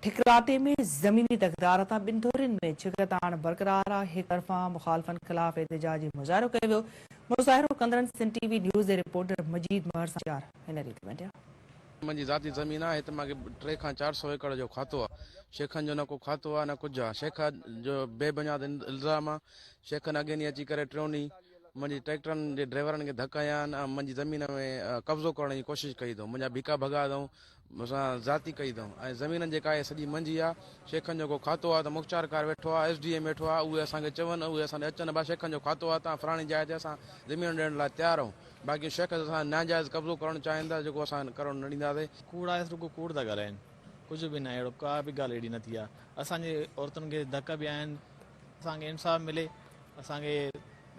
ٺڪراٽي ۾ زميني تڪرار تان ٻن ڌرين ۾ ڇڪتاڻ برقرار آهي، هڪ طرفان مخالفن خلاف احتجاجي مظاهرو ڪيو ويو، مظاهرو ڪندڙن سنڌ ٽي وي نيوز جي رپورٽر مجيد مهر سان ويچار هن ريت ونڊيا. منهنجي ذاتي زمين آهي هت مان کي ٽي کان 400 ايڪڙ جو کاتو آهي شيخن جو نه ڪو کاتو آهي نه ڪجهه آهي شيخ جو بي بنياد الزام آهي شيخن اڳئين ڏينهن اچي ڪري ٽيون ڏينهن منهنجي ٽريڪٽرن جي ڊرائيورن کي ڌڪ هنيا آهن ۽ منهنجي زمين ۾ قبضو ڪرڻ جي ڪوشش ڪئي اٿئون منهنجا ڀيڪا ڀڳا اٿئون مون سان زيادتي ڪئي اٿئون ۽ زمينن جيڪا آهي سڄي منهنجي آ، شيخن جو ڪو کاتو آ ته مختيارڪار ويٺو آ، ايس ڊي ايم ويٺو آ، اهي اسان کي چون، اهي اسان ڏي اچن، ڀا شيخن جو کاتو آ تان فلاڻي جاء تي اسان زمينون ڏيڻ لاء تيار آهيون، باقي شيخ اسان سان ناجائز قبضو ڪرڻ چاهين ٿا جيڪو اسان ڪرڻ نه ڏينداسين. ڪوڙ آهي رڳو ڪوڙ ٿا ڳالهائين ڪجهه به ناهي اهڙو ڪا به ڳالهه اهڙي نه ٿي آهي اسان جي عورتن کي ڌڪ به آهن اسان کي انصاف ملي اسان کي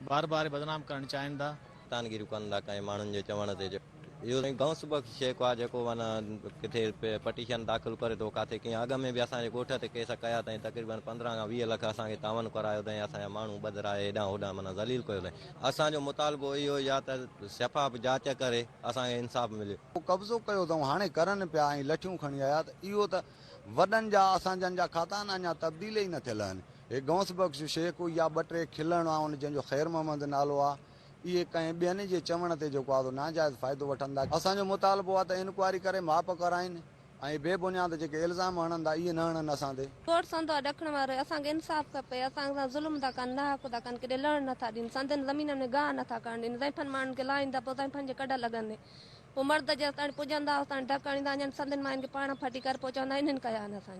بار بار بدنام ڪرڻ چاهين ٿا. تانگيريون ڪن ٿا ڪنهن ماڻهن جي چوڻ تي جو اهو سائين غوث بخش شيخ آ جيڪو معنيٰ ڪٿي پٽيشن داخل ڪري ٿو ڪاٿي ڪيئن اڳ ۾ به اسان جي ڳوٺ تي ڪيس ڪيا اٿائين تقريبن 15 کان 20 لک اسان کي تعاون ڪرايو اٿائين اسان جا ماڻهو ٻڌرائي هيڏانهن هوڏانهن معنيٰ ذليل ڪيو اٿائين اسان جو مطالبو اهو ئي آ ته شفاف جاچ ڪري اسان کي انصاف ملي. قبضو ڪيو اٿئون هاڻي ڪرن پيا ۽ لٺيون کڻي آيا ته اهو ته وڏن جا اسان جن جا کاتا آهن اڃا تبديل ئي نه ٿيل آهن. هي غوث بخش شيخ يا ٻه ٽي کلڻ آ ان جنهن جو خير محمد نالو آ اهي ڪنهن ٻين جي چوڻ تي جيڪو آ سو ناجائز فائدو وٺن ٿا. اسان جو مطالبو آ ته انڪوائري ڪري ماپ ڪرائين ۽ بي بنياد جيڪي الزام هڻن ٿا اهي نه هڻن اسان تي. ڳوٺ سندو آ ڏکڻ وارو اسان کي انصاف کپي اسان سان ظلم ٿا ڪن ناحق ٿا ڪن ڪيڏي لهڻ نٿا ڏين سندن زمينن ۾ گاهه نٿا ڪرڻ ڏين زائفن ماڻهن کي لاهين ٿا پوء زائفن جي ڪڍ لڳندي پوء مرد جيستاڻي پڄندا اوستاڻي ڌڪ هڻيندا وڃن سندن ماين کي پاڻ ڦٽي ڪري پوء چوندا انهن ڪيا آهن اسان.